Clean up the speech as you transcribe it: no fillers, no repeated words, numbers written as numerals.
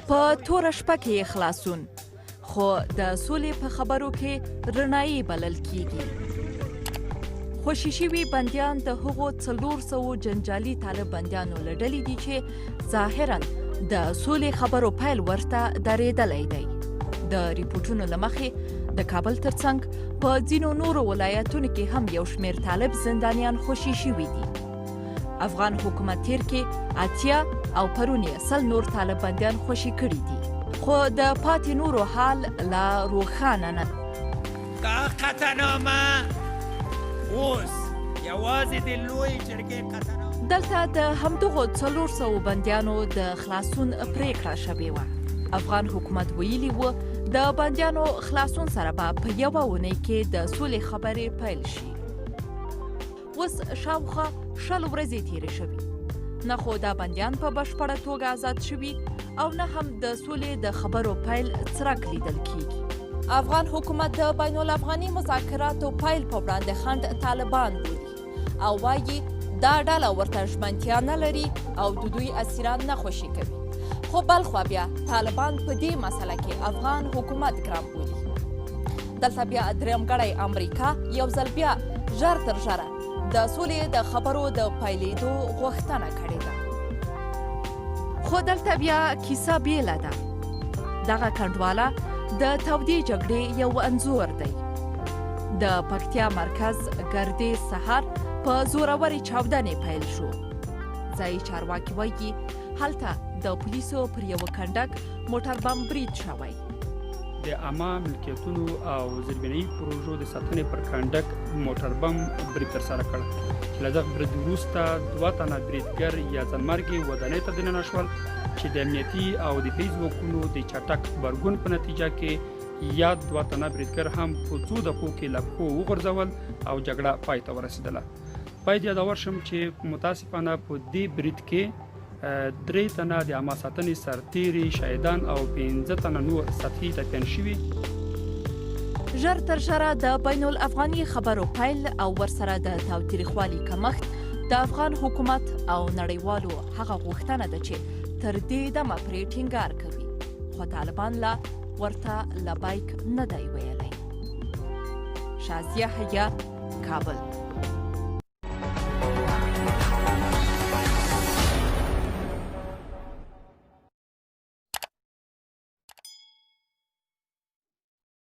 په توره شپه کې یې خلاصون، خو د سولې په خبرو کې رڼایي بلل کیږي. خوشي شوي بندیان د هغو 400 جنجالي طالب بندیانو له ډلې دي چې ظاهراً د سولې خبرو پیل ورته درېدلی دی. د ریپورټونو له مخې د کابل ترڅنګ په ځینو نورو ولایتونو کې هم یو شمېر طالب زندانیان خوشي شوي دي. افغان حکومت تیر کې 80 او پرون یې 100 نور طالب بندیان خوشي کړي دي، خو د پاتې نورو حال لا روښانه نه. دا قطعنامه اوس یوازې د لویې جرګې قطعنامه. دلته د همدغو 400 بندیانو د خلاصون پریکړه شوې وه. افغان حکومت ویلي و د بندیانو خلاصون سره به په یوه اونۍ کې د سولې خبرې پیل شي. اوس شاوخوا 20 ورځې تېرې شوي، نه خو دا بندیان په بشپړه توګه ازاد شوي او نه هم د سولې د خبرو پیل څرک لیدل کیږي. افغان حکومت د بین الافغاني مذاکراتو پیل په وړاندې خنډ طالبان بولي او وایي دا ډله ورته ژمنتیا نه لري او د دوی اسیران نه خوشي کوي. خو بلخوا بیا طالبان په دې مسله کې افغان حکومت ګران بولي. دلته بیا درېیمګړی امریکا یو ځل بیا ژر تر ژره د سولې د خبرو د پیلېدو غوښتنه کړې ده. خو دلته بیا کیسه بیله ده. دغه کنډواله د تودې جګړې یو انځور دی. د پکتیا مرکز ګردیز سهار په زورورې چاودنې پیل شو. ځایي چارواکي وایي هلته د پولیسو پر یوه کنډک موټر بم برید شوی. د عامه ملکیتونو او زیربنایي پروژو د ساتنې پر کنډک موټر بم برید ترسره کړ چې له دغه برید وروسته 2 تنه بریدګر یا ځانمرګي ودانۍ ته دننه شول چې د امنیتي او دفاعي ځواکونو د چټک غبرګون په نتیجه کې یاد 2 تنه بریدګر هم په څو دقیقو کې له پښو وغورځول او جګړه پای ته ورسېدله. باید یادور شم چې متاسفانه په دې برید کې 3 تنه د عامه ساتنې سرتیري شهیدان او 5 تنه نور سطحي ټپیان شوي. ژر تر ژره د بین الافغاني خبرو پیل او ورسره د تاوتریخوالي کمښت د افغان حکومت او نړیوالو هغه غوښتنه ده چې تر دې دمه پرې ټینګار کوي، خو طالبان لا ورته لبیک نه دی ویلی. شازیه حیا، کابل.